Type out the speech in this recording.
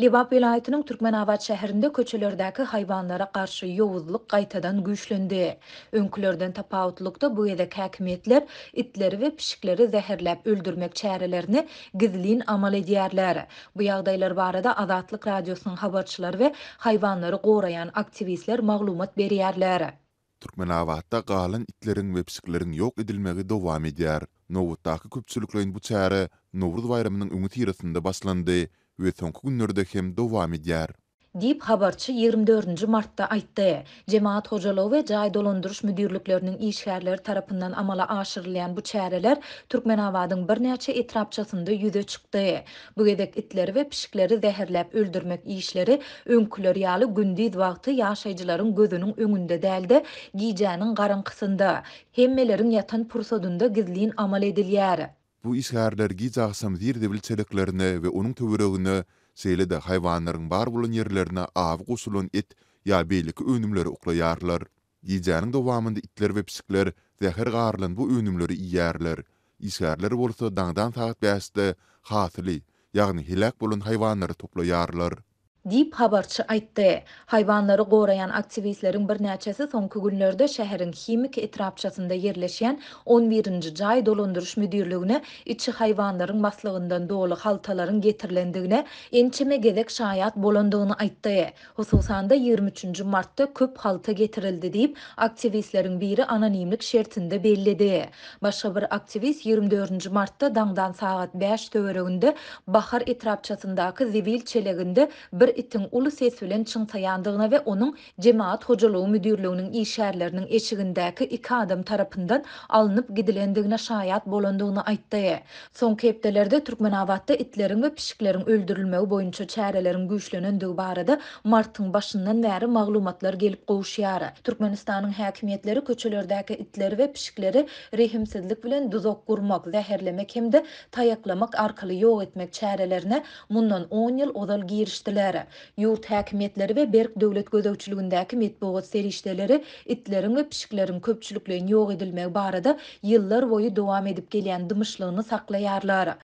Lebap welaýatynyň Türkmenabat şäherinde köçelerdäki haýwanlara garşy ýowuzlyk gaýtadan güýçlendi. Öňkülerden tapawutlykda bu gezek häkimiýetler itleri we pişikleri zäherläp öldürmek çärelerini gizlin amal edýärler. Bu ýagdaýlar barada Azatlyk Radiosynyň habarçylary we haýwanlary goraýan aktiwistler maglumat berýärler. Türkmenabatda galan itleriň we pişikleriň ýok edilmegi dowam edýär. Nobatdaky köpçülikleýin bu çäre Nowruz baýramynyň öňüsyrasynda başlandy we soňky günlerde hem dowam edýär. Diýip, habarçy 24 nji martda aýtdy. Jemagat hojalygy we jaý dolandyryş müdirlikleriniň işgärleri tarapyndan amala aşyrylýan bu çäreler Türkmenabadyň birnäçe etrapçasynda ýüze çykdy. Bu gezek itleri we pişikleri zäherläp öldürmek işleri öňküler ýaly gündiz wagty ýaşaýjylaryň gözüniň öňünde däl-de, gijäniň garaňkysynda, hemmeleriň ýatan pursadynda gizlin amal edilýär. Bu işgärler giç agşam zir-zibil çeleklerine we onuň töweregine, şeýle-de haýwanlaryň bar bolan ýerlerine awy goşulan et ýa beýleki önümleri oklaýarlar. Gijäniň dowamynda itler we pişikler zäher garylan bu önümleri iýýärler. Işgärler bolsa daňdan sagat bäşde hasyly, ýagny heläk bolan haýwanlary toplaýarlar. Diýip, habarçy aýtdy. Haýwanlary goraýan aktiwistleriň birnäçesi soňky günlerde şäheriň Himik etrapçasynda ýerleşýän on birinji jaý dolandyryş müdirligine içi haýwanlaryň maslygyndan doly haltalaryň getirilendigine ençeme gezek şaýat bolandygyny aýtdy. Hususan-da, 23 nji martda köp halta getirildi diýip, aktiwistleriň biri anonimlik şertinde belledi. Başga bir aktiwist 24 nji martda daňdan sagat bäş töwereginde Bahar etrapçasyndaky zibil çeleginde bir itiň uly ses bilen çyňsaýandygyna we onuň Jemagat hojalygy müdirliginiň işgärleriniň eşigindäki iki adam tarapyndan alnyp gidilendigine şaýat bolandygyny aýtdy. Soňky hepdelerde Türkmenabatda itleriň we pişikleriň öldürilmegi boýunça çäreleriň güýçlenendigi barada martyň başyndan bäri maglumatlar gelip gowuşýar. Türkmenistanyň häkimiýetleri köçelerdäki itleri we pişikleri rehimsizlik bilen duzak gurmak, zäherlemek hem-de taýaklamak arkaly ýok etmek çärelerine mundan on ýyl ozal girişdiler. Ýurt häkimiýetleri we berk döwlet gözegçiligindäki metbugat serişdeleri itleriň we pişikleriň köpçülikleýin ýok edilmegi barada ýyllar boýy dowam edip gelýän dymyşlygyny saklaýarlar.